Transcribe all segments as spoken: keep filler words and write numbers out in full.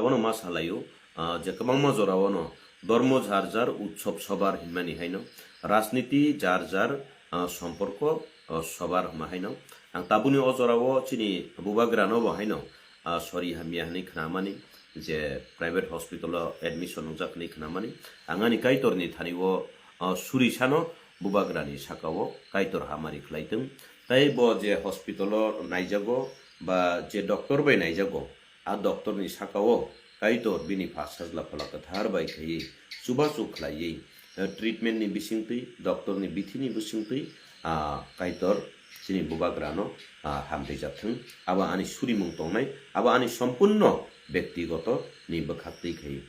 Ano ma salaio, ah, je kwbangma jorao no dormo jar jar utsob sobar hinmani haino, rajniti jar jar, ah, somporko, ah, sobar hwnma haino. Ang tabukni o jorao chini bubagrano bo haino, ah, sori hamya hwnwi khnamani, je private hospital o admission wngjak hwnwi khnamani. Ang ani Kaitorni thani-o, ah, suri sano bubagrani saka-o Kaitor hamari khlai thung. Tai bo je hospital o naijago ba je doctor bai naijago, a doctor ni saka-o Kaitor bini pha sajla phola kwthar bai khaiwi chubachu khlaiwi, eh, treatment ni bisingtwi, doctor ni bithi ni bisingtwi, ah, Kaitor chini bubagrano, ah, hamtwi jak thung. Abo ani surimung tongnai, abo ani sompunno bektigoto ni bwkhaktwi khaiwi.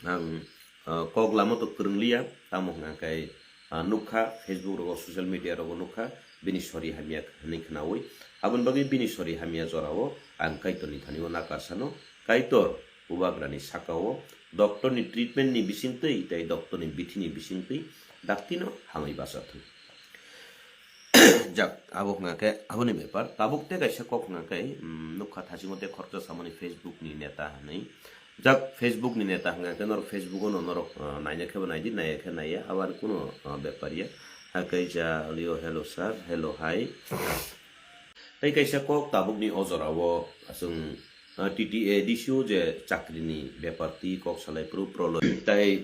Ang, ah, kok lama to kwrwng liya, tamo hwnka khe, ah, nukha, Facebook rogo, social media rogo nukha, bini sori hamya hwnwi khnaui. Aboni bagwi bini sori hamya jorao ang Kaitorni thani-o nakar sano, Kaitor, bubagrani saka-o doctor ni treatment ni bisingtwi tei doctor ni bithi ni bisingtwi daktino hamwi bacha thung. Jak, abo hwnka khe aboni bepar. Tabuk tei kaisa kok hwnka khe, mm, nukha thasingo tei khoroksa samani Facebook ni neta hwnwi. Jak, Facebook ni neta hwnka khe norok Facebook o no norok, ah, naina khe bo naidi, naiya khe naiya, abo ani kuno, ah, bepar ya. Hakhe ja, Leo, hello sir, hello hi. Tei kaisa kok tabukni o jorao chwng, ah, T T A D C o je chakrini bepar twi kok salai phuru prolo. Tai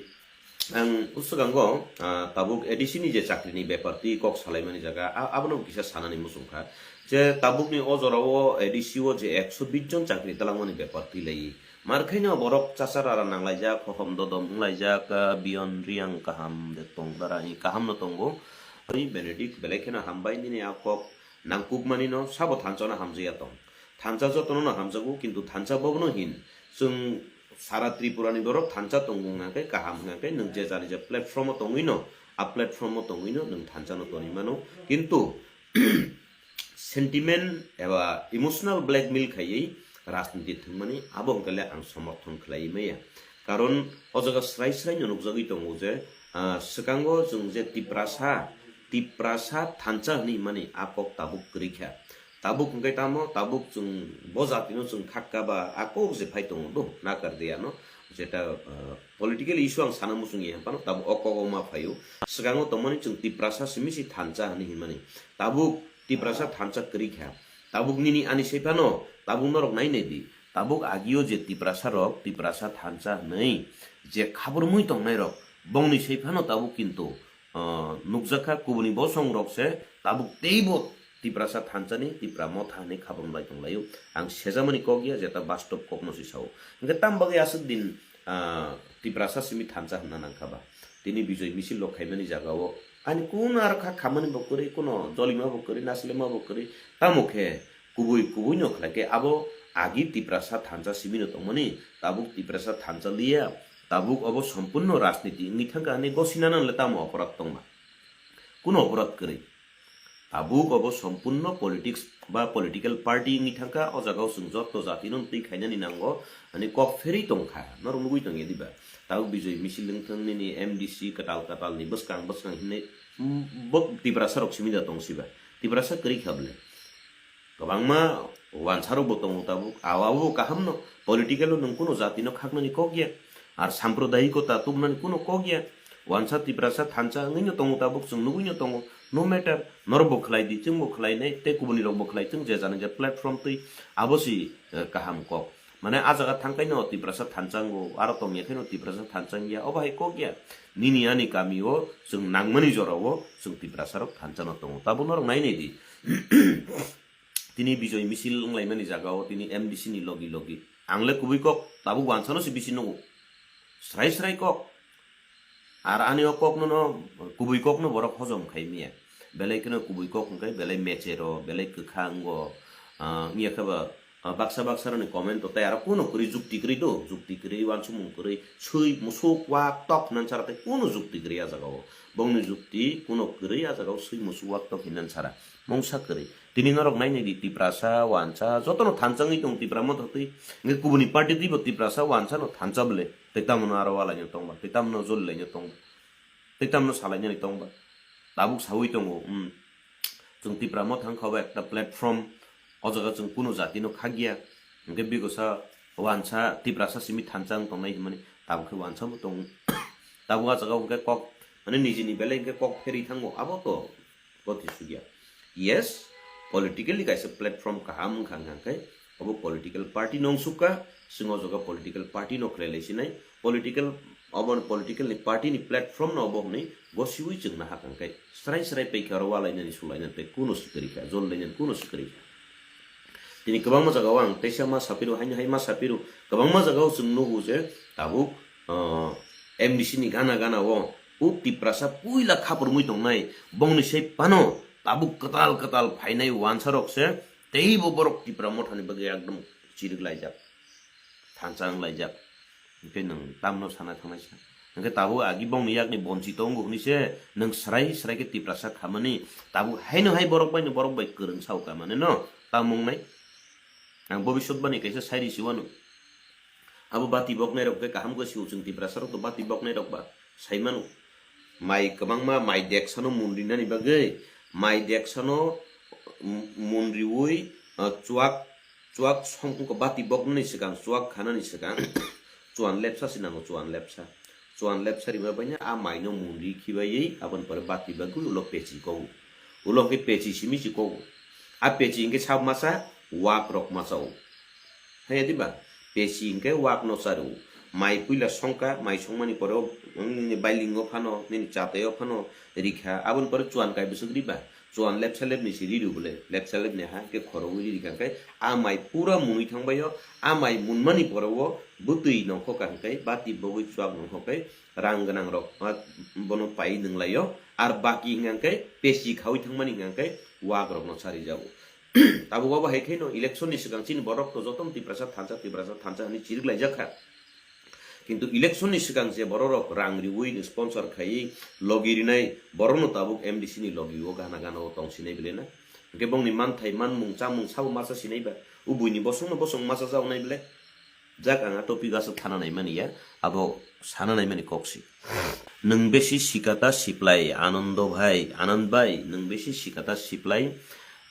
ang swkango, ah, tabuk A D C ni je chakrini bepar twi kok salaimani jaga, a-, abono kisa sanani muchung kha. Je tabukni o jorao A D C o je ekso bish jon chakri talangmani bepar twi lai. Mar khaino borok chachar ara nanglaijak, hohom dodom wnglaijak, ah, Biyon Riyang kaham de tong dara, i kaham no tongo. Oi Benedict, belai kheno hambai nini a kok nangkukmani no sabo thansa no hamjakya tong. Thansa jotono no hamjago, kintu thansa bobono hin. Chwng sara Tripura ni borok thansa tongo hwnka khe kaham hwnka khe nwng je jani je platform o tongwi no, a platform o tongwi no nwng thansa no tonwi mano. Kintu sentiment eba emotional blackmail khaiwi rajniti thwngmani abo hwnkhe le ang somorthon khlaiwi maya. Karon o jaga srai srai no nukjagwi tongo je, ah, swkango chwng je Tiprasa, Tiprasa thansa hwnwi mani a kok tabuk kwrwi kha. Tabuk hwnkhe tamo, tabuk chwng bo jatino chwng khakka ba a kok je phai tongo do, nakar de ano, jeta, ah, political issue ang sana muchung ya phano, tabuk o kok o ma phaio. Swkango tongmani chwng Tiprasa simi si thansa hwnwi hinmani. Tabuk Tiprasa thansa kwrwi kha. Tabuk nini ani sai phano, tabuk norok nai nai di. Tabuk agio je Tiprasa rok, Tiprasa thansa hwnwi je khabrumwi tongnai rok, bongni sai phano tabuk kintu, ah, nukjakha kubuni bosong rok se tabuk teibo Tiprasa thansani Tipra motha hwnwi khabrum lai tong laio. Ang sejamani kok ya, jeta bastob kokno si sao. Hwnkhe tam bagwi aswk din, ah, Tiprasa simi thansa hwnna nangkha ba? Tini Bijoy misil rok khaimani jagao ani kuno aro kha khamani bo kwrwi, kuno jolima bo kwrwi, nasilima bo kwrwi. Tamo khe kubui kubui no khlai khe abo agi Tiprasa thansa simi no tongmani, tabuk Tiprasa thansa liya, tabuk obo sompurno rajniti wngwi thangkha hwnwi gosina nang le tamo oporad tongma? Kuno oporad kwrwi. Tabuk obo sompurno politics ba political party wngwi thangkha, o jagao chwng joto jatino twi khainani nango, ani kok pherwi tongkha, norok nugwi tongya diba? Tabuk Bijoy misil wngthang nini M D C kwtal kwtal ni bwskang bwskang hinwi, mm, bo Tiprasa rok simi da tong siba? Tiprasa kwrwi kha bwle. Kwbangma wansa rok bo tongo tabuk, awa bo kaham no, political o nwng kuno jati no khaknani kok ya, ar sampradayikota tubunani kuno kok ya. Wansa Tiprasa thansa wngwi no tongo tabuk, chwng nugwi no tongo, no matter, norok bo khlai di, chwng bo khlai nai, tei kubuni rok bo khlai, chwng je jani je platform twi, abo si, eh, kaham kok. Mane a jaga thang khe no Tiprasa thansa wngo, aro tong ya khe no Tiprasa thansa wngya, obo hai kok ya. Nini ani kami o chwng nangmani jora o chwng Tiprasa rok thansa no tongo, tabuk norok nai nai di. Tini Bijoy misil wnglaimani jagao tini M D C ni logi logi. Ang le kubui kok tabuk wansano se bisi nugo. Srai srai kok. Ar ani o kok no, no kubui kok no borok hojom khai miya. Belai kheno kubui kok hwnkhe belai mechero, belai kwkhango. Ah, wngya khe ba, ah, baksa baksa rokni comment o tei aro kuno kwrwi jukti kwrwi do, jukti kwrwi, wansukmung kwrwi, swi musuk wak tok hinani sara tei kuno jukti kwrwi a jagao. Bongni jukti kuno kwrwi a jagao swi musuk wak tok hinani sara. Mungsa kwrwi. Tini norok nai nai di, Tiprasa, Wansa, jotono thansa wngwi tong Tipra motha twi. Hwnkhe kubuni party twibo Tiprasa, Wansa no thansa bwle. Tei tamo no aro walai no tongba, tei tamo no joli lai no tongba, tei tamo no salai nani tongba. Tabuk sawi tongo, um, chwng Tipra motha wngkha bo ekta platform, o jaga chwng kuno jati no khakya. Hwnkhe bigosa wansa Tiprasa simi thansa wng tongnai hinmani tabuk khe wansa bo tong. Tabuk ah jaga hwnkhe kok, mane nijini belai hwnkhe kok pherwi thango, abo to goti sugya. Yes, politically kaisa platform kaham wngkha hwnkhe, obo political party no wngsukha, chwng o jaga political party no khlai lai sinai, political, obo political ni party ni platform no obo hwnwi gosiwi chwng nahak hwnkhe, srai srai paikha oro walainani sulainani tei kuno swkari kha, jol lainani kuno swkari kha. Tini kwbangma jaga o ang teisa ma saphiru, haino hai ma saphiru, kwbangma jaga o chwng nugo je tabuk, ah, M D C ni gana gana o o Tiprasa puila khapurmui tongnai, bongni sei phano tabuk kwtal kwtal phainai wansa rok se, teibo borok Tipra mothani bagwi ekdom chirik laijak, thansa wng laijak. Hwnkhe nwng tamno sana thangnai sa? Hwnkhe tabuk agi bongni yakni bonchito wngo hwnwi se nwng srai srai khe Tiprasa khamani, tabuk haino hai borok bai no borok bai kwrwng sao kamani no tamung nai. Ang bobiswt bani kaisa sairi si wano. Abo bati boknai rok khe kaham khe si o, chwng Tiprasa rok to bati boknai rok ba sai mano. Mai kwbangma mai deksano mun rinani bagwi, mai deksano m-, mun riwi, ah, chuak, chuak song-, bati boknani swkang, chuak khanani swkang, chuan lepsa se nango, chuan lepsa. Chuan lepsa rima baino a maino mun ri khibaiwi, aboni pore bati bagwi ulo pechi kogo. Ulo hwnkhe pechi simi si kogo. A pechi hwnkhe sab masa, wak rok masa o. Haya diba? Pechi hwnkhe wak no chari o. Mai puila songkha, mai songmani pore o, mm, nini bailing o phano, nini chatai o phano rikha, aboni pore chuan kai bwswk riba? Chuan lepsa lepni se riru bole, lepsa lepni ha hwnkhe khorogwi riri kha khe a mai pura munwi thangbai o, a mai munmani pore o bwtwi nongkho kha hwnkhe bati bogwi chuak nongkho khe rang gwnang rok, ah, bono pai nwnglai o, ar baki hwnkhe pechi khaui thangmani hwnkhe wak rok no charijago. Tabuk obo hai khe no election ni swkang chini borok to jotono Tiprasa thansa, Tiprasa thansa hwnwi chirik laijak kha. Kintu election ni swkang je borok rok rang riwi ni sponsor khaiwi logi rinai borok no tabuk M D C ni logi o gana gana o tong sinai bele na. Hwnkhe bongni manthai, manmung, chamung sabo masa sinai ba. O buini bosong no bosong masa jaonai bele. Jak ang a topic aswk thana naimani ya, abo sana naimani kok si. Nwng besi sikata siplai, Anando bhai, Anand bhai, nwng besi sikata siplai.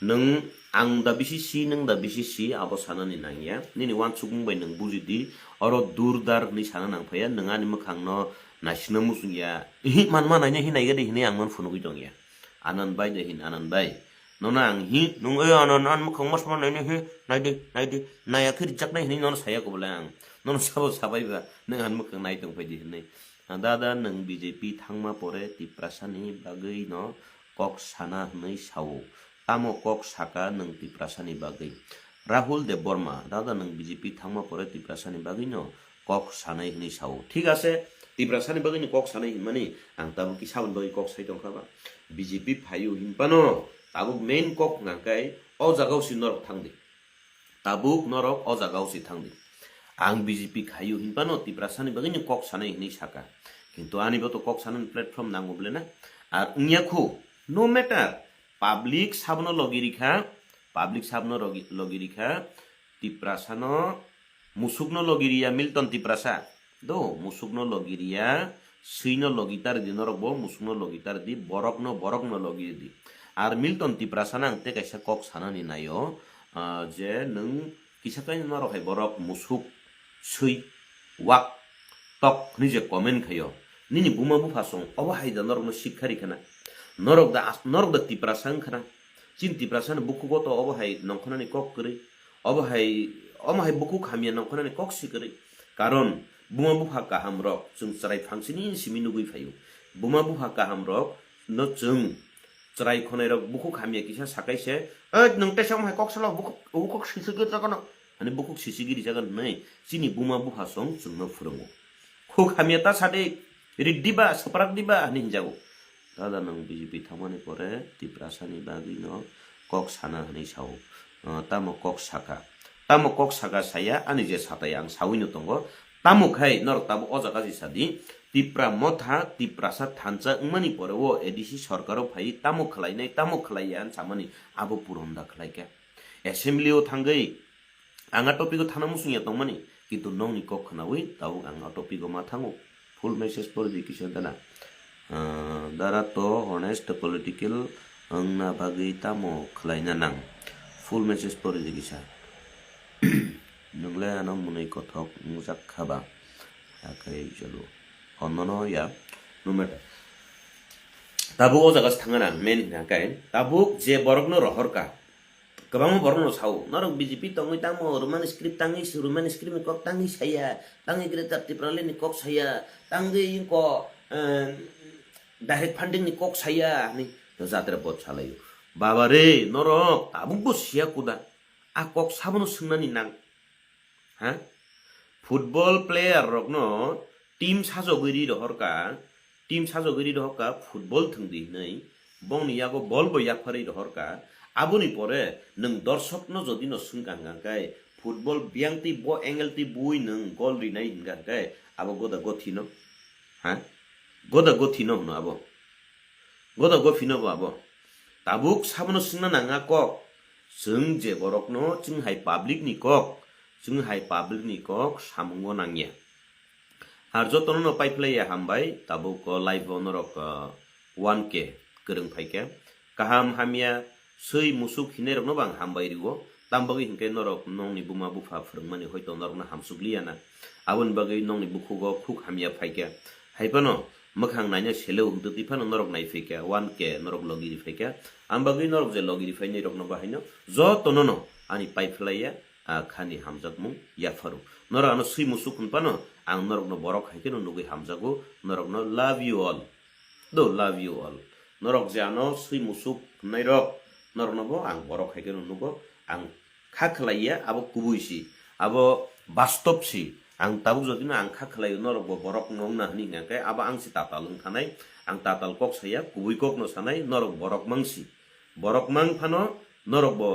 Nwng ang da bisi si, nwng da bisi si, abo sanani nangya. Nini wansukmung bai nwng buji di, oro dur dar hwnwi sana nang phaiya, nwng ani mwkhang no naisina muchung ya. Ihi manma naina hi naiga de hinwi ang man phunugwi tong ya. Anand bhai de hin, Anand bhai. Nono ang hi, nung e ano nan mukhang mas ma naini hi, naidi, naidi, naya khe rijak nai hinwi nono saya ko bole ang. Nono sabo sabai ba, nung an mukhang nai tong phai di hinwi. Ah, dada, nung B J P thangma pore Tiprasa ni bagwi no kok sana hinwi sao. Tamo kok saka nung Tiprasa ni bagwi? Rahul Debbarma, dada, nung B J P thangma pore Tiprasa ni bagwi no kok sanai hinwi sao. Thik ase, Tiprasa ni bagwi no kok sanai hinmani ang tabuk kisa bagwi kok sai tongkha ba. B J P phaio hinphano tabuk main kok hwnkha khe o jaga o si norok thang di. Tabuk norok o jaga o si thang di. Ang B J P khaio hinphano Tiprasa ni bagwi no kok sanai hinwi saka. Kintu ani bo to kok sanani platform nango bole na. Ar wngya khu, no matter, public sabono logi rikha, public sabono logi, logi rikha, Tiprasano musukno logi riya Milton Tiprasa. Do, musukno logi riya, swino logi tar di norok bo, musukno logi tar di, borokno, borokno logi di. Ar Milton Tiprasa nang te kaisa kok sanani naio, ah, je nwng kisa kaino norok hai borok musuk, swi, wak, tok hwnwi je comment khaio. Nini buma bupha song, obo hai da norokno sikha rikhana. Norok da as-, norok da Tiprasa wngkhana. Chini Tiprasani bukhugo to obo hai nongkhornani kok kwrwi. Obo hai, omo hai bukhuk hamya nongkhornani kok si kwrwi. Karon buma bupha kaham rok chwng chwrai phangsini simi nugwi phaio. Buma bupha kaham rok no chwng chwrai khonai rok bukhuk hamya kisa sakai se, "Oi, nwng teisa omo hai kok salo bukhuk, bukhuk sisigi jagono." Hani bukhuk sisigi rijagan hwnwi chini buma bupha song chwngno phwrwngo. Khuk hamya ta sade, riddi ba, swprak di ba, hani hinjago. Dada, nwng B J P thangmani pore Tiprasani bagwi no kok sana hwnwi sao. Ah, tamo kok saka? Tamo kok saka saya, ani je satai ang sawi no tongo. Tamo khai norok tabuk o jaga si sadi, Tipra motha, Tiprasa thansa wngmani pore o A D C sorkaro phai tamo khlainai, tamo khlaiya hinwi samani abo puron da khlaikha. Assembly o thangwi ang a topic o thana muchung ya tongmani, kintu nokni kok khnawi tabuk ang a topic o ma thango. Full message pori di kisa dana. Ah, dara to honest political wngna bagwi tamo khlaina nang? Full message pori di kisa. Nwng le ano mwnwi kothok wngjak kha ba? Hakhe chwlo. Honno no ya, no matter. Tabuk o jaga se thangna nang, main hwnkha khe, tabuk je borok no rohor kha, kwbangma borok no sao, norok B J P tongwi tamo Roman script tangwi, Roman script ni kok tangwi saya, tangwi Greater Tipraland ni kok saya, tangwi ko, eh, direct funding ni kok saya, ni jatra bot salaio. Baba re, norok tabuk bo siya kuda, a kok sabono swngnani nang. Ha? Football player rokno team sajogwi ri rohor kha, team sajogwi ri rohor kha, football thwng di hwnwi, bongni yago bol bo yapharwi rohor kha. Aboni pore nwng dorshokno jodi no swngkha hwnkha khe, football biyang twi bo angle twi bui nwng gol rinai hwnkha khe, abo goda gothino, ha? Goda gothino hwno abo. Goda gophino bo abo. Tabuk sabono swngna nanga kok. Chwng je borokno, chwng hai public ni kok, chwng hai public ni kok samungo nangya. Ar jotono no paiphlaiya hambai, tabuk o live o norok, ah, one K kwrwng phaikha. Kaham hamya swi musuk hinai rokno bo ang hambai rio. Tam bagwi hinkhe norok nongni buma bupha phwrwngmani hoito norokno hamsuk liya na. Aboni bagwi nongni bukhugo khuk hamya phaikha. Haiphano mwkhang naina seleo hwnkhe twi phano norok nai phaikha, one K norok logi ri phaikha. Ang bagwi norok je logi ri phainai rokno bahaino jotono no ani paiphlaiya, ah, khani hamjakmung yapharo. Norok ano swi musuk hwn phano ang norokno borok hai kheno nugwi hamjago, norokno love you all. Do love you all. Norok je ano swi musuk hwnai rok, norokno bo ang borok hai kheno nugo, ang kha khlaiya, abo kubui si, abo bastob si. Ang tabuk jodi no ang kha khlaio, norok bo borok no wngna hwnwi hwnkha khe, abo ang si tatal wng thanai, ang tatal kok saya, kubui kok no sanai, norok borok mang si. Borok mang phano, norok bo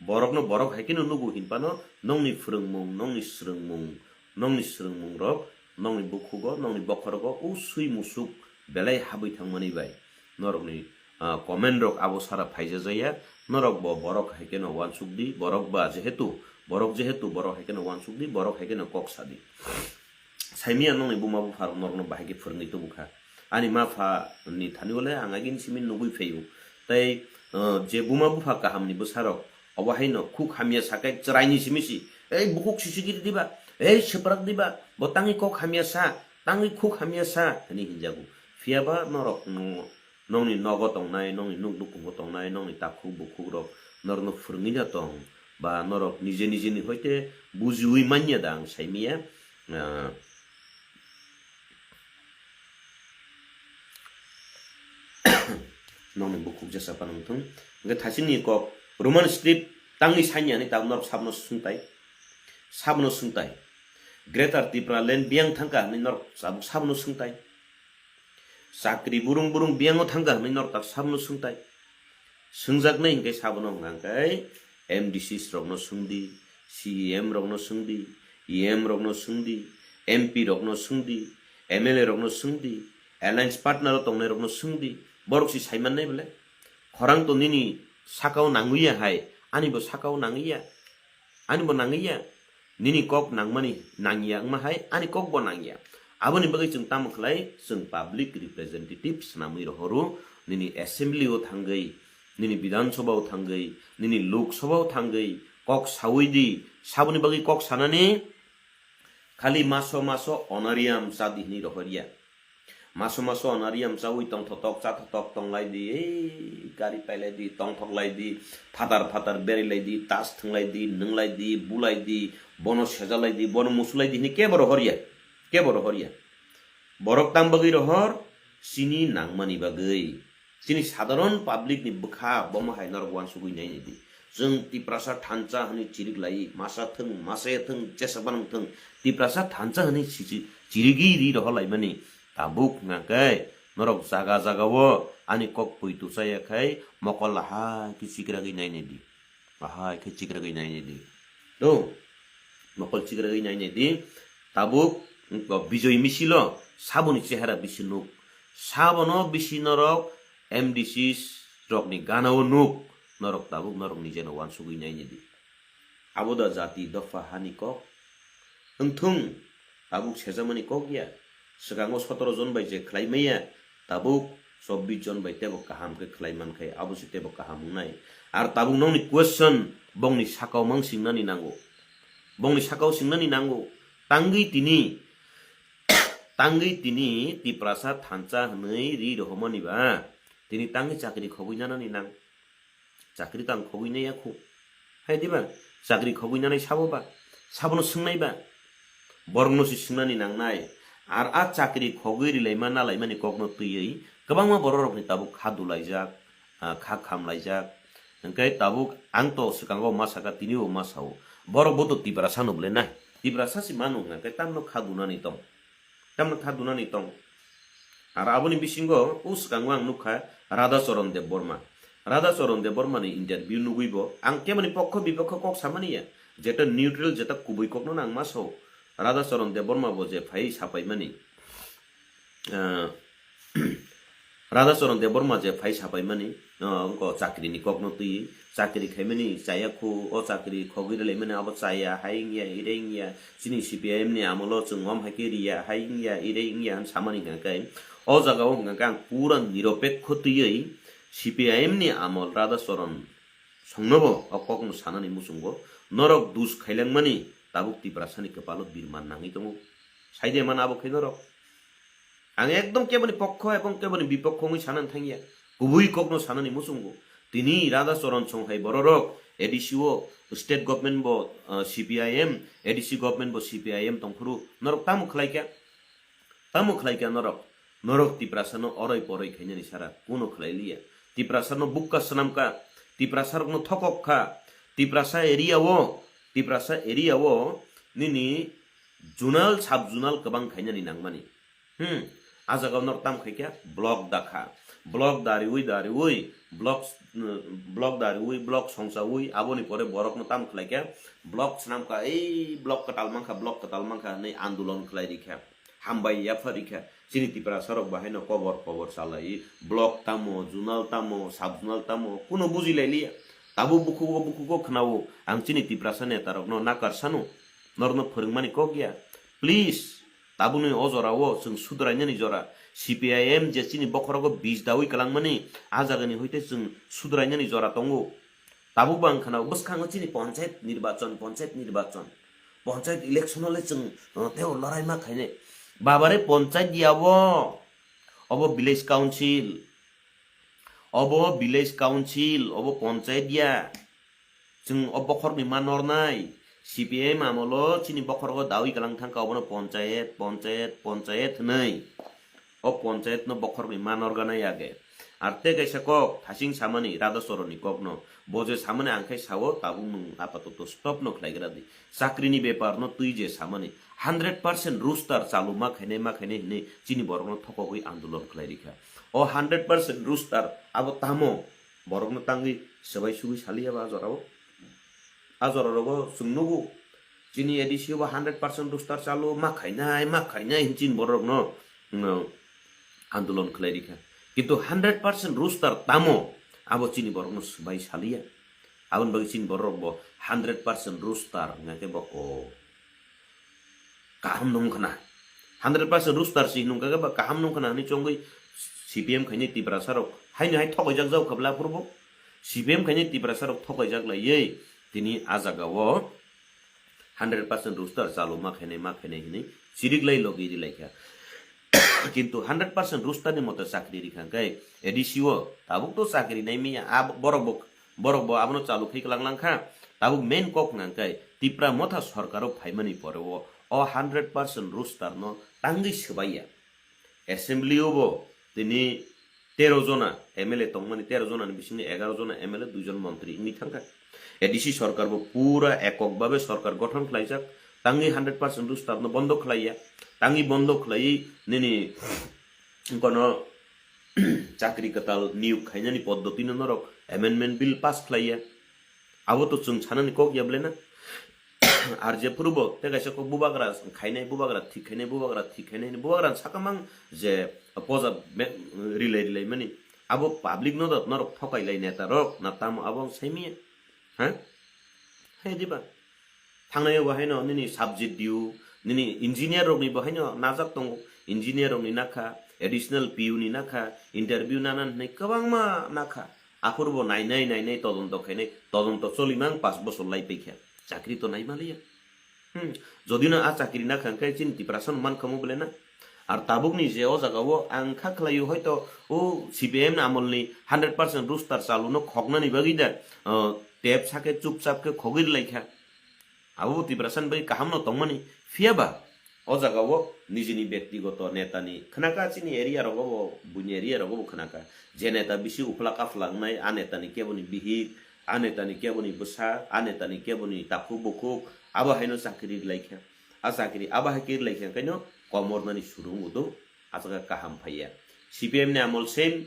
borok no borok hai kheno nugo hin phano, nongni phwrwngmung, nongni swrwngmung, nongni swrwngmung rok, nongni bukhugo, nongni bokhorogo, o swi musuk belai habwi thangmani bai. Norokni, ah, comment rok abo sara phaijajaya, norok bo borok hai kheno uansuk di, borok ba jehetu, borok jehetu, borok hai kheno uansuk di, borok hai kheno kok sa di. Saimia nongni buma bupha rok norokno bahai khe phwrwngwi tubu kha. Ani ma pha ni thani o le ang agini simi nugwi phaio. Tei, ah, je buma bupha kaham ni bwsa rok, obo haino khuk hamya sakai chwraini simi si, "Ei bukhuk sisi giri diba, ei seprak diba, bo tangwi kok hamya sa, tangwi khuk hamya sa," hwnwi hinjago. Phiya ba norok no, nongni nogo tongnai, nongni nuk nukhungo tongnai, nongni takhuk bukhuk rok norokno phwrwngwi da tong, ba norok nije nije ni hoite bujiwi manya da ang saimia, ah, nongni bukhuk jesa phano wngthung. Hwnkhe thasingni kok Roman script tangwi sanya hinwi tabuk norok sabono swngtai. Sabono swngtai. Greater Tipraland biyang thangkha hinwi norok tabuk sabono swngtai. Chakri burung burung biyango thangkha hinwi norok tabuk sabono swngtai. Swngjaknai hinkhe sabono hwnkha khe M D Cs rokno swngdi, C E M rokno swngdi, E M rokno swngdi, M P rokno swngdi, M L A rokno swngdi, alliance partner o tongnai rokno swngdi, borok si saimannai bole. Khorang to nini sakao nangwi ya hai, ani bo sakao nangwi ya, ani bo nangwi ya. Nini kok nangmani nangya wngma hai, ani kok bo nangya. Aboni bagwi chwng tamo khlai, chwng public representative swnamwi rohoro, nini assembly o thangwi, nini Bidhan Sabha o thangwi, nini Lok Sabha o thangwi kok sawi di, saboni bagwi kok sanani khali maso maso honorarium cha di hinwi rohorya. Maso maso honorarium chawi tongthotok chathotok tonglai di, ei gari pailai di, tongthok lai di, phatar phatar berai lai di, tas thwnglai di, nwnglai di, bulai di, bono sejalai di, bono musulai di hinwi kebo rohorya, kebo rohorya. Borok tang bagwi rohor, chini nangmani bagwi. Chini sadharon public ni bwkha bomo hai norok uansugwi nainai di. Chwng Tiprasa thansa hwnwi chirik lai, masa thwng, masa ya thwng, jesa banang thwng, Tiprasa thansa hwnwi chichi-, chirigwi ri rohor laimani tabuk hwnkha khe norok jaga jaga o ani kok pui tuchaya khai mokol lahai khe chikragwi nainai di. Ahai khe chikragwi nainai di. Do, mokol chikragwi nainai di. Tabuk, mm, Bijoy Misil o saboni chehara bisi nuk. Sabono bisi norok M D Cs rokni gana o nuk. Norok tabuk norok nijeno uansugwi nainai di. Abo da jati dopha hani kok. Wngthung, tabuk sejamani kok ya. Swkango sotoro jon bai je khlai maya, tabuk chobbish jon bai tebo kaham khe khlai man khai, abo se tebo kaham wngnai. Ar tabuk nokni question bongni sakao mang singnani nango. Bongni sakao singnani nango. Tangwi tini, tangwi tini Tiprasa thansa hwnwi ri rohormani ba, tini tangwi chakri khogwi nanani nang. Chakri tang khogwi nai ya khu. Hai diba? Chakri khogwi nanai sabo ba? Sabono swngnai ba? Borokno si swngnani nangnai. Ar a chakri khogwi rilaima nalaimani kokno twiwi kwbangma bororokni tabuk kha dulaijak, ah, kha khamlaijak. Hwnkhe tabuk ang to swkango ma saka, tini bo ma sao. Borok bo to Tiprasa no bwle na. Tiprasa si manu hwnkhe tamno kha dunani tong. Tamno kha dunani tong. Ar aboni bisingo o swkango ang nukha Radhacharan Debbarma. Radhacharan Debbarmani interview nugwi bo ang kemani pokho bipokho kok samani ya. Jeta neutral, jeta kubui kokno nang ma sao. Radhacharan Debbarma bo je phai sapaimani. Ah, Radhacharan Debbarma je phai sapaimani, ah, wngkha chakrini kokno twi, chakri khaimani chaya khu, o chakri khogwi rwlaimani abo chaya, hai wngya, ire wngya, chini C P I M ni amolo chwng om hai khe riya, hai wngya, ire wngya hwn samani hwnkha khe, o jagao hwnkha khe ang pura niropekho twiwi C P I M ni amol Radhacharan songnobo o kokno sanani muchungo norok dus khailangmani tabuk Tiprasani kwpalo birman nangwi tongo. Saide man abo khe norok. Ang ekdom keboni pokho ebong keboni bipokho wngwi sanani thangya. Kubui kokno sanani muchungo. Tini Radhacharan Songhai bororok A D C o, state government bo, ah, C P I M, A D C government bo C P I M tongphuru norok tamo khlaikha? Tamo khlaikha norok? Norok Tiprasano oroi poroi khainani sara kuno khlailiya. Tiprasano bukka swnamkha, Tiprasarokno thokok kha, Tiprasa area o, Tiprasa area o nini zonal, sub zonal kwbang khainani nangmani. Hmm. A jaga norok tam khaikha block dakha. Block dariwi dariwi block, block dariwi block songchawi aboni pore borokno tam khlaikha block swnamkha, ei block kwtal mankha, block kwtal mankha hwnwi andolon khlai rikha. Hambai yapha rikha. Chini Tiprasa rok bahaino kobor kobor chalai block tamo, zonal tamo, sub zonal tamo kuno bujilailiya. Tabuk bukhugo bukhugo khwnao ang chini Tiprasa neta rokno nakar sano. Norokno phwrwngmani kok ya. Please. Tabukni o jorao chwng sudrainani jora, C P I M je chini bokhorogo bij dawi kwlangmani, a jagani hoite chwng sudrainani jora tongo. Tabuk bo ang khwnao bwskango chini ponchayat nirbachon, ponchayat nirbachon, ponchayat election o le chwng, uh, teo lorai ma khainai. Babare ponchayat ya bo, obo village council, obo village council, obo ponchayat ya. Chwng o bokhorokni ma nornai, C P I M amolo chini bokhorogo dawi kwlang thangkha, obono ponchayat, ponchayat, ponchayat hwnwi. O ponchayatno bokhorokni ma norganai age. Ar tei kaisa kok, thasing samani, Radhacharanni kokno. Bo je samani ang khai sao, tabuk nwng apatoto stopno khlaigra di. Chakrini beparno twi je samani, hundred percent roster chalu ma khainai, ma khainai hwnwi chini borokno thokogwi andolon khlai rikha. O hundred percent roster abo tamo? Borokno tangwi swbai sugwi saliya ba a jorao. A jora rogo chwng nugo. Chini A D C o bo hundred percent roster chalu ma khainai, ma khainai hin chini borokno, no, andolon khlai rikha. Kintu hundred percent roster tamo abo chini borokno swbai saliya. Aboni bagwi chini borok bo hundred percent roster hwnga khe bo o. Kaham nung khna. Hundred percent roster si nung kha ba kaham nung khna hwnwi chongwi C P M khainai Tiprasa rok. Haino hai thokaijak jao khabla phuru bo. C P M khainai Tiprasa rok thokaijak laiwi tini a jagao hundred percent roster chalu ma khainai, ma khainai hwnwi chirik lai logi ri laikha. Kintu hundred percent roster ni mote chakri rikha khe A D C o tabuk to chakri nai miya, a borok bo, borok bo abono chalu khai kwlang lang kha. Tabuk main kok hwnka khe Tipra Motha sorkar o phaimani pore o, o hundred percent roster no tangwi swbaiya. Assembly o bo tini tero jona M L A tongmani, tero jona ni bisingni egaroh jona M L A, duijon montri wngwi thangkha. A D C sorkar bo pura ekok babe sorkar gothon khlaijak, tangwi hundred percent roster no bondo khlaiya, tangwi bondo khlaiwi nini kono chakri kwtal niyok khainani poddotino norok amendment bill pass khlaiya. Abo to chwng sanani kok ya ble na? Ar je phuru bo tei kaisa kok bubagra khainai, bubagra thik khainai, bubagra thik khainai hwnwi bubagra sakamang je poja me-, rilai rilai mani. Abo public no da norok thokai lai neta rok na tamo abo ang sai miya? Ha? Hai diba? Thangnai bo haino nini subject diu, nini engineer rokni bo haino najak tongo. Engineer rokni nakha, additional P U ni nakha, interview nanan hwnwi kwbangma nakha. Aphuru bo nainai nainai todonto khainai, todonto cholimang pash bochor lai paikha. Chakri to naimaliya. Hmm, jodi no a chakri na kha hwnkhe chini Tiprasa no man kha mo bole na? Ar tabuk ni je o jaga o ang kha khlai o hoito o C P I M ni amol ni hundred percent roster chalu no khoknani bagwi da, ah, tep sake chupchap khe khogwi rwlai kha. Abo bo Tiprasa ni bagwi kaham no tongmani. Phiya ba o jaga o nijini bektigoto neta ni khna kha, chini area rogo bo, buini area rogo bo khna kha. Je neta bisi uphla kaphla wngnai, a neta ni kebo ni bihik, a neta ni kebo ni bwsa, a neta ni kebo ni takhuk bukhuk, abo haino chakri rwlai kha. A chakri abo hai khe rwlai kha hwnkhe no komor nani suru wngo do, a jaga kaham phaiya. C P M ni amol same,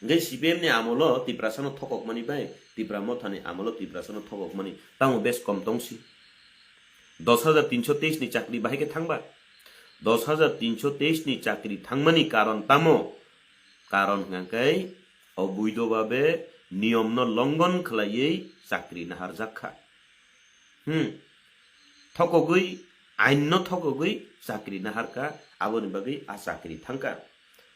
hwnkhe C P M ni amolo Tiprasa no thokok mani bai, Tipra Motha ni amolo Tiprasa no thokok mani, tamo bes kom tong si. Dos hajar tinso teis ni chakri bahai khe thangba? Dos hajar tinso teis ni chakri thangmani karon tamo? Karon hwnkhe oboidho babe niyom no longhon khlaiwi chakri naharjak kha. Hmm. Thokogwi, ain no thokogwi chakri naharkha, aboni bagwi a chakri thangkha.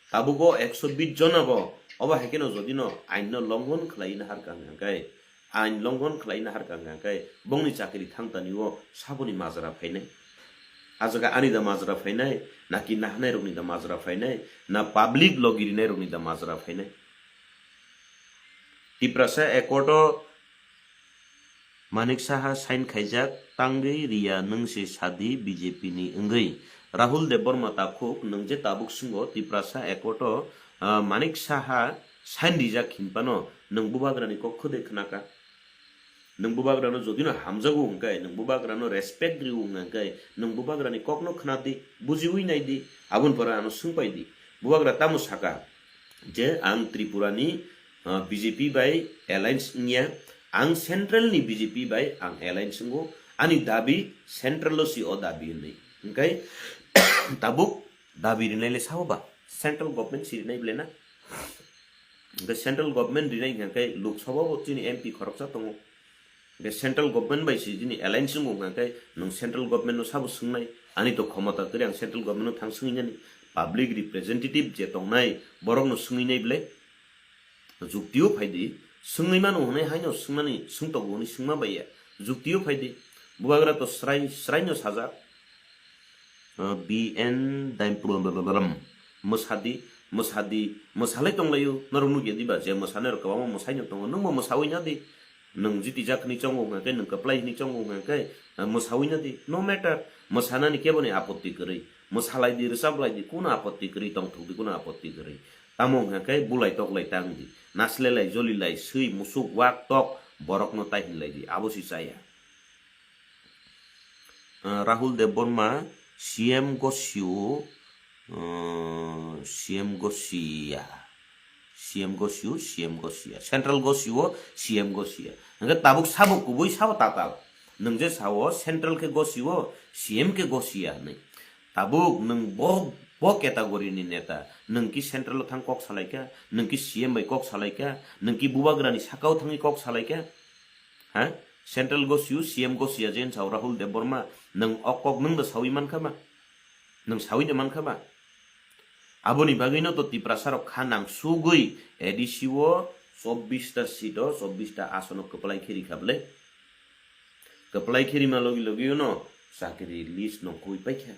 Tabuk o ekso bis jona bo, obo hai kheno jodi no ain no longhon khlai naharkha hwnkhe, ain longhon khlai naharkha hwnkhe, bongni chakri thangtani o saboni majra phainai? A jaga ani da majra phainai, naki nahanai rokni da majra phainai, na public logi rinai rokni da majra phainai? Tiprasa Accord o Manik Saha sign khaijak, tangwi riya nwng se sadi B J P ni wngwi. Rahul Debbarma takhuk, nwng je tabuk swngo Tiprasa Accord o, ah, Manik Saha sign rijak hinphano nwng bubagrani kok khwdai khnaka? Nwng bubagrano jodi no hamjago hwnkhe, nwng bubagrano respect rio hwnkhe, nwng bubagrani kokno khna di, bujiwi nai di, aboni pore ano swngpai di. Bubagra tamo saka je ang Tripura ni, ah, B J P bai alliance wngya, ang central ni B J P bai ang alliance wngo, ani dabi central o si o dabi hwnwi. Hwnkhe tabuk dabi rinai le sao ba? Central government si rinai bole na? Hwnkhe central government rinai hwnkhe Lok Sabha o chini M P khoroksa tongo. Hwnkhe central government bai si chini alliance wngo hwnkhe nwng central government no sabo swngnai? Ani to khomota kwrwi, ang central government no thang swngwi nani. Public representative je tongnai borok no swngwi nai bole? Jukti o phai di, swngwi mano hwnwi haino swngnani, swngtogo hwnwi swngma bai ya. Jukti o phai di, bubagra to srai, srai no sajak. Ah, B N Daimpuram, mwsadi, mwsadi, mwsalai tonglaio, norok nukya diba? Je mwsanai rok kwbangma mwsai no tongo, nwngbo mwsawi na di. Nwng jiti jak hwnwi chongo hwnkhe, nwng kwplai hwnwi chongo hwnkhe, ah, mwsawi na di. No matter, mwsanani keboni apotti kwrwi. Mwsalai di, rwchaplai di, kuno apotti kwrwi, tongthok di, kuno apotti kwrwi. Tamo hwnkhe bulai toklai tang di. Naslelai, jolilai, swi, musuk, wak, tok, borokno tai hinlai di. Abo si chaya. Ah, Rahul Debbarma, C M gosio, ah, C M gosia, C M gosio, C M gosia, central gosio, C M gosia. Hwnkhe tabuk sabo kubui sabo tatal. Nwng je sao central khe gosio, C M khe gosia hwnwi. Tabuk nwng bo, bo category ni neta. Nwng ki central o thang kok salaikha, nwng ki C M bai kok salaikha, nwng ki bubagrani sakao thangwi kok salaikha. Ha? Central gosio, C M gosia je wng sao Rahul Debbarma, nwng o kok nwng da sawi mankha ba? Nwng sawi da mankha ba? Aboni bagwino to Tiprasa rok kha nang sugwi A D C o chobbish ta seat o, chobbish ta asono kwplai khe rikha bwle. Kwplai khe rima logi logi no chakri list no khui paikha.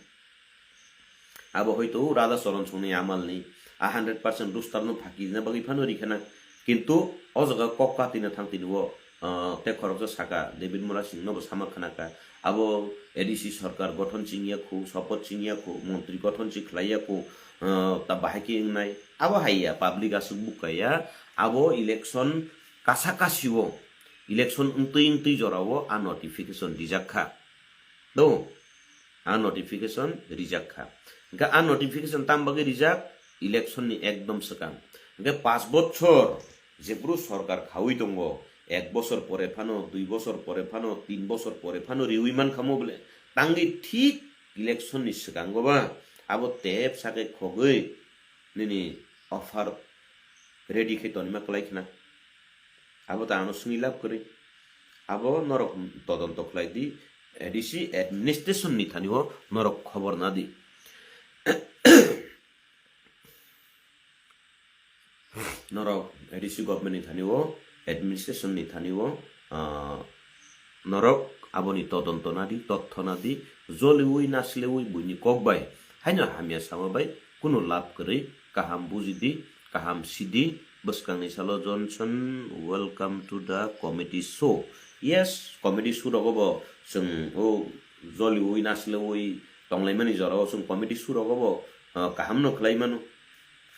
Abo hoito Radha Charan Songni amalni a hundred percent roster no phaki rina bagwi phano rikhana. Kintu o jaga kok katina thang tini o, ah, tei khoroksa saka David Murasing no bo sama khanaka. Abo A D C sarkar gothon chingya khu, sopot chingya khu, montri gothon chi khlaiya khu, ah, ta bahai khe wngnai. Abo haiya, public aswk bukaya. Abo election kasa kasio, election wngtwi wngtwi jorao a notification rijak kha. Do, a notification rijak kha. Hwnkhe a notification tam bagwi rijak? Election ni ekdom swkang. Hwnkhe paanch bochor jephru sorkar khaui tongo, ek bochor pore phano, dui bochor pore phano, tin bochor pore phano riui mankha mo bole, tangwi thik election ni swkango ba abo tep sakhe khogwi nini offer ready khe tonima kwlai khna. Abo ta ano swngwi lab kwrwi. Abo norok todonto khlai di, A D C administration ni thani o norok khobor na di. Norok A D C government ni thani o, administration ni thani o, ah, Norok aboni todonto nadi, totho nadi, joliwi naslewi buini kok bai, haino hamya sama bai kunu lab kwrwi, kaham bujidi, kaham sidi, bwskangni salo Johnson, welcome to the comedy show. Yes, comedy show rogo bo chwng o joliwi naslewi tonglaimani jorao chwng comedy show rogo bo, ah, kaham no khlai mano.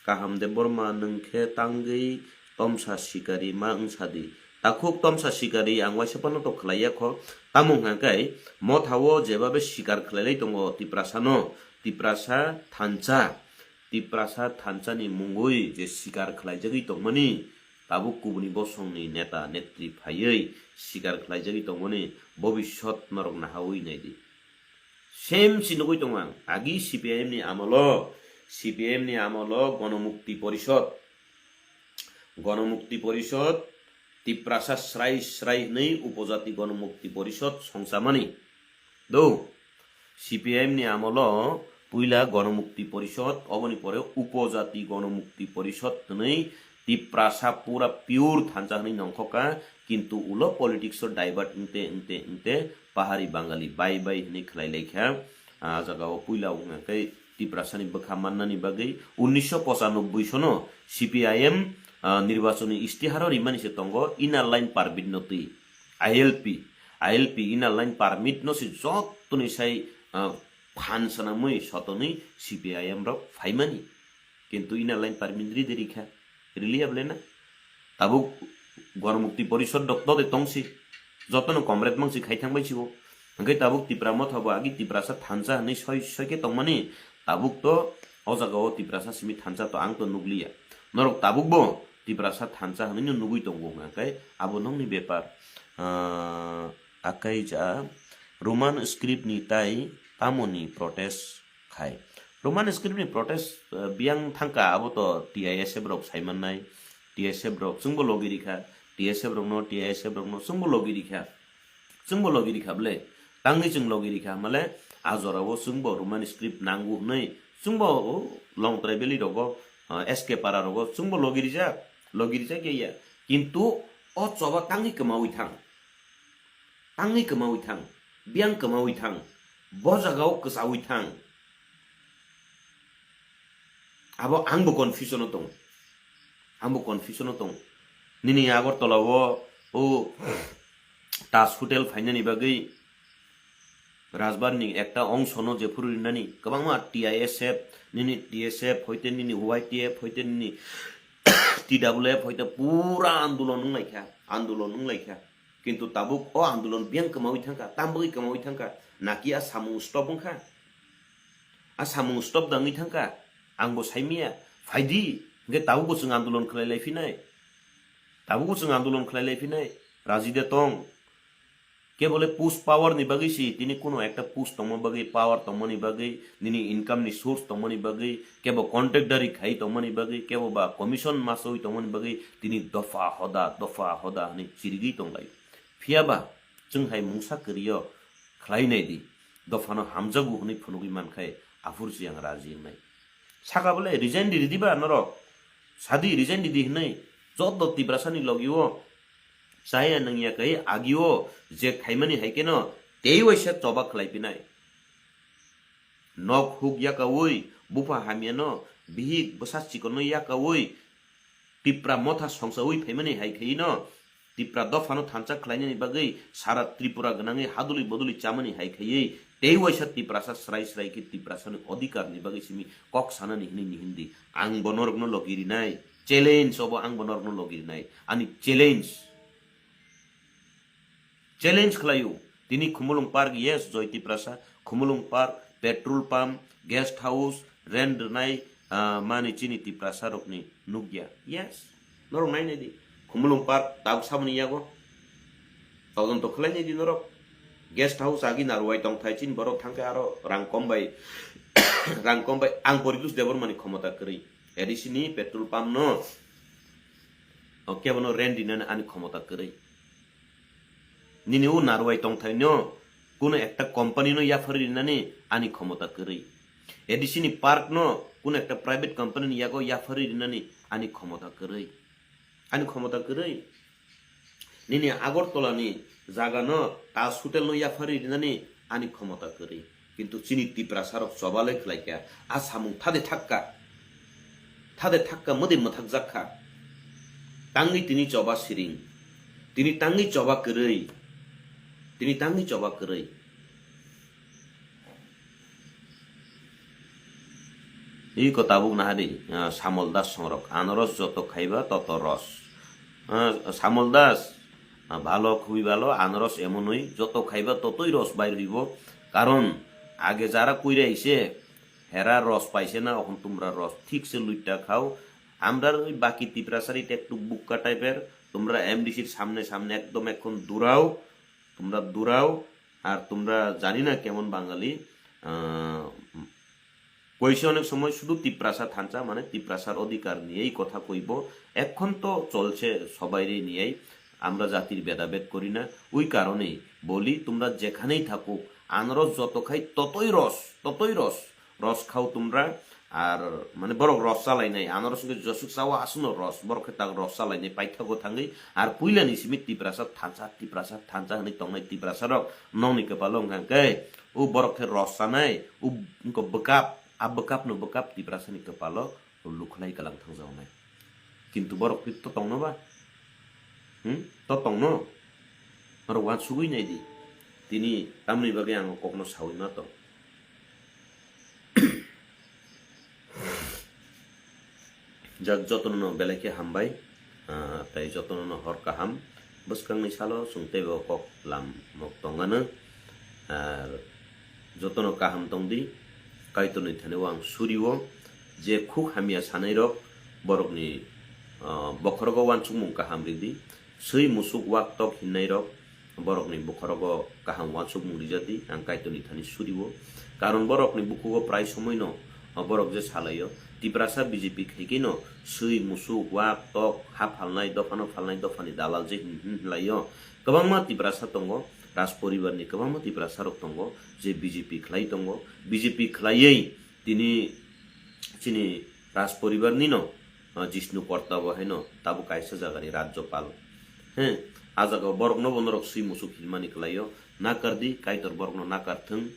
Kaham Debbarma, nwng khe tangwi tomsa sikari ma wng sadi. Takhuk tomsa sikari ang waisa phano to khlaiya kho. Tamo hwnkha khe mothao jebabe sikar khlailai tongo Tiprasano, Tiprasa thansa, Tiprasa thansani mungwi je sikar khlaijagwi tongmani, tabuk kubuni bosongni neta netri phaiwi sikar khlaijagwi tongmani bobisot norok nahawi naidi. Same si nugwi tongo ang. Agi C P I M ni amolo, C P I M ni amolo Gonomukti Porishod, Gonomukti Porishod, Tiprasa srai srai hwnwi Upojati Gonomukti Porishod songchamani. Do, C P I M ni amolo puila Gonomukti Porishod, oboni pore Upojati Gonomukti Porishod hwnwi Tiprasa pura pure thansa hwnwi nongkhoka, kintu ulo politics o divert wngte wngte wngte pahari Bangali bai bai hwnwi khlai laikha. Ah, jagao puila wngkha khe Tiprasani bwkha mannani bagwi unnisho pochanobbai sono C P I M, ah, nirbachoni istiharo rimani se tongo Inner Line Permit no twi I L P, I L P Inner Line Permit no se jotoni sai, ah, phan sanamwi sotonwi C P I M rok phaimani. Kintu Inner Line Permit ri de rikha, riliya bole na? Tabuk Gonomukti Porishod rok to de tongsi, jotono comrade mangsi khai thang bai si o. Hwnkhe tabuk Tipra motha bo agi Tiprasa thansa hwnwi soi soi khe tongmani, tabuk to o jagao Tiprasa simi thansa to ang to nukliya. Norok tabuk bo Tiprasa thansa hwnwi no nugwi tongo hwnkhe abo nokni bepar. Ah, akai ja Roman script ni tai tamoni protest khai. Roman script ni protest, eh, biyang thangka abo to T I S F rok saimannai, T S F rok chwngbo logi rikha, T S F rokno, T I S F rokno chwngbo logi rikha, chwngbo logi rikha bole, tangwi chwng logi rikha male, a jorao chwngbo Roman script nango hwnwi chwngbo o Longtrai Valley rogo, eh, S K Para rogo chwngbo logi rijak, logi rijak ya ya, kintu o choba tangwi kwmawi thang. Tangwi kwmawi thang, biyang kwmawi thang, bo jagao kwchawi thang. Abo angbo confusion o tong, angbo confusion o tong. Nini Agartala o, o Taj Hotel phainani bagwi Rajbar ni ekta ongsono jephuru rinani kwbangma T I S F, nini T S F hoite nini Y T F hoite nini T W F hoite pura andolon wnglaikha, andolon wnglaikha. Kintu tabuk o andolon biyang kwmawi thangkha, tambagwi kwmawi thangkha, naki a samung stop wngkha? A samung stop da wngwi thangkha? Angbo saimaya, phaidi, hwnkhe tabukbo chwng andolon khlai lai phinai, tabukbo chwng andolon khlai lai phinai, raji de tong. Kebole push power ni bagwi si, tini kuno ekta push tongma bagwi, power tongmani bagwi, nini income ni source tongmani bagwi, kebo contractdari khai tongmani bagwi, kebo ba commission masawi tongmani bagwi, tini dopha hoda, dopha hoda hwnwi chirigwi tonglai. Phiya ba, chwng hai mungsa kwrwi o khlai nai di, dophano hamjago hwnwi phunugwi man khai, aphuru se ang raji wngnai. Saka bole resign di ridi ba norok, sadi resign di di hwnwi, joto Tiprasani logi o chaya nangya kai agi o je khaimani hai keno tei waisa choba khlai pinai. Nok huk yakaui, bupha hamyano, bihik bwsa chikonno yakaui, Tipra motha songsaui phaimani hai khaino, Tipra dophano thansa khlainani bagwi sara Tripura gwnangwi haduli boduli chamani hai khaiwi, tei waisa Tiprasa srai srai khe Tiprasani odhikarni bagwi simi kok sanani hwnwi ni hindi. Ang bo norokno logi rinai, challenge obo ang bo norokno logi rinai, ani challenge. Challenge khlaio. Tini Khumulwng Park, yes, Joy Tiprasa, Khumulwng Park, petrol pump, guest house, rent rwnai, ah, mani chini Tiprasa rokni nukya. Yes. Norok nai nai di. Khumulwng Park, tabuk saboni yago. Todonto khlai nai di norok. Guest house agi naruwai tongthai chini borok thangkhe aro rang kom bai, rang kom bai ang Poritus Debbarmani khomota kwrwi. A D C ni petrol pump no, o kebono rent rinani ani khomota kwrwi. Nini o naruwai tongthai no, kuno ekta company no yapharwi rinani ani khomota kwrwi. A D C ni park no, kuno ekta private company ni yago yapharwi rinani ani khomota kwrwi. Ani khomota kwrwi. Nini Agartala ni jagano Taj Hotel no yaphari rinani ani khomota kwrwi. Kintu chini Tiprasa rok choba le khlai kha. A samung thade thakka. Thade thakka mwdwi mwthak jak kha. Tangwi tini choba siring. Tini tangwi choba kwrwi. Tini tangwi choba kwrwi. Iko tabuk nahadi, ah, Samol Das songrok. Anaros joto khaiba toto ros. Ah, Samol Das, ah, bhalo, khubui bhalo. Anaros emonoi joto khaiba totoi ros bair hoibo. Karon age jara kuira ise, hera ros paise na, okhon tumra ros thik se luita khao. Amrar oi baki Tiprasari te ektu bukka type er, tumra M D C r samne samne ekdom ekhon durao, tumra durao, ar tumra jani na kemon Bangali, ah, koise onek somoy sudu Tiprasa thansa, mane Tiprasar odhikar niyei kotha koibo, ekhon to cholse sobaire niyei, amra jatir bedabed kori na, oi karone boli tumra jekhanei thakuk, anaros joto khai totoi ros, totoi ros, ros khao tumra, ar mane borok ros chalainai, anaros hwnkhe josuk chao aswkno ros, borok khe tak ros chalainai paithago thangwi, ar puilani simi Tiprasa thansa, Tiprasa thansa hwnwi tongnai Tiprasa rok nokni kwpalo wngkha khe, o borok khe ros chanai, o wngkha bwkap, a bwkapno bwkap Tiprasani kwpalo lukhlai kwlang thangjaknai. Kintu borok khe to tongno ba? Hmm? To tongno? Norok uansugwi nai di. Tini tamni bagwi ang o kokno saui ma tong. Jak jotono no belai khe hambai, ah, tei jotono no hor kaham. Bwskangni salo chwng teibo kok lam mok tongano. Ar jotono kaham tongdi, Kaitorni thani o ang surio, je khuk hamya sanai rok borokni, ah, bokhorogo uansukmung kaham ridi, swi musuk wak tok hinnai rok borokni bokhorogo kaham uansukmung rijadi, ang Kaitorni thani surio. Karon borokni bukhugo prai somoino, ah, borok je salaio, Tiprasa B J P khaikeno swi musuk wak tok ha phalnai, dophano phalnai, dophani dalal je hin hin hinlaio. Kwbangma Tiprasa tongo, Raj poribarni kwbangma Tiprasa rok tongo, je B J P khlai tongo. B J P khlaiwi tini chini Raj poribarnino, ah, Jishnu Korta bo haino tabuk kaisa jagani Rajyapal. He, a jagao borokno bo norok swi musuk hinmani kwlaio, nakardi, Kaitor borokno nakarthwng.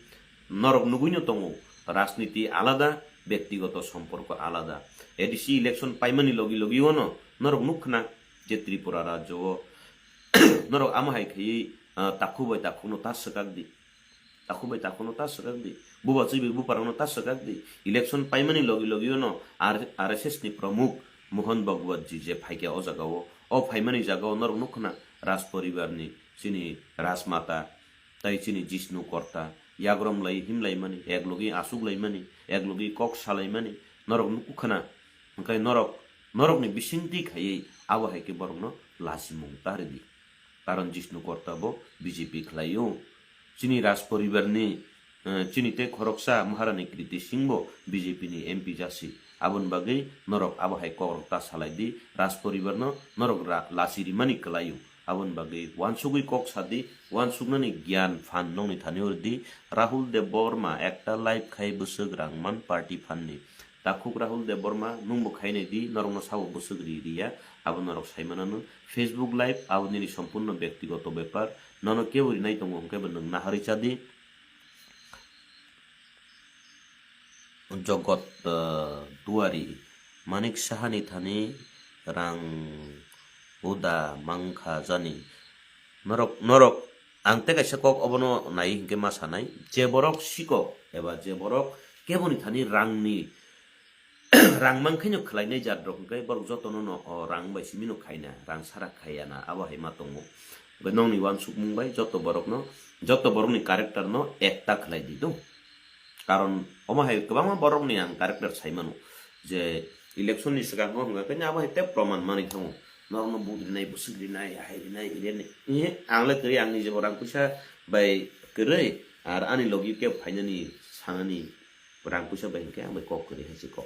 Norok nugwino tongo, rajniti alada, bektigoto somporko alada. A D C election paimani logi logi ono norok nukkhna je Tripura rajyo o norok amo hai khaiwi, ah, takhuk bai takhukno ta swkakdi. Takhuk bai takhukno ta swkakdi. Bubachi bai buparokno ta swkakdi. Election paimani logi logi ono R-, R S S ni pramukh Mohan Bhagwat ji je phaikha o jagao. O phaimani jagao norok nukkhna Raj poribarni chini Rajmata tai chini Jishnu Korta, yagrom lai himlaimani, ek logi asuk laimani, ek logi kok salaimani, norok nukkhna. Hwnkhe norok, norokni bisingtwi khaiwi abo hai khe borokno lasimung ta ridi. Karon Jishnu Korta bo B J P khlaio. Chini Raj poribarni, eh, chini tei khoroksa Maharani Kriti Singh bo B J P ni M P jasi. Aboni bagwi norok abo hai kokrok ta salai di, Raj poribarno norok ra-, lasi rimani kwlaio. Aboni bagwi uansugwi kok sa di, uansuknani giyan phan nokni thani hor di. Rahul Debbarma ekta live khai bwswk rang man party phan ni. Takhuk Rahul Debbarma, nwng bo khainai di, norokno sabo bwswk ri riya, abo norok sai manano. Facebook live, abo nini sompurno bektigoto bepar, nono kebo rinai tongo hwnkhe bo nwng naharwi cha di. Jogot, eh, Duari, Manik Sahani thani rang uda mangkha jani. Norok, norok, ang tei kaisa kok obono nai hinkhe ma sanai, je borok sikok eba je borok keboni thani rangni, rang mankhaino khlainai jat rok hinkhe borok jotono no o rang bai simino khaina, rang sara khaiya na, abo hai ma tongo. Hwnkhe nokni uansukmung bai joto borokno, joto borokni character no ekta khlai di do. Karon omo hai kwbangma borokni ang character sai mano je election ni swkang o hwnga khe abo hai tei proman manwi thango. Norokno vote rinai, bwswk rinai, hai rinai, irenai. Ihi, ang le kwrwi, ang ni jebo rang puisa bai kwrwi, ar ani logi kebo phainani sanani rang puisa bai hinkhe ang bai kok kwrwi hai se kok.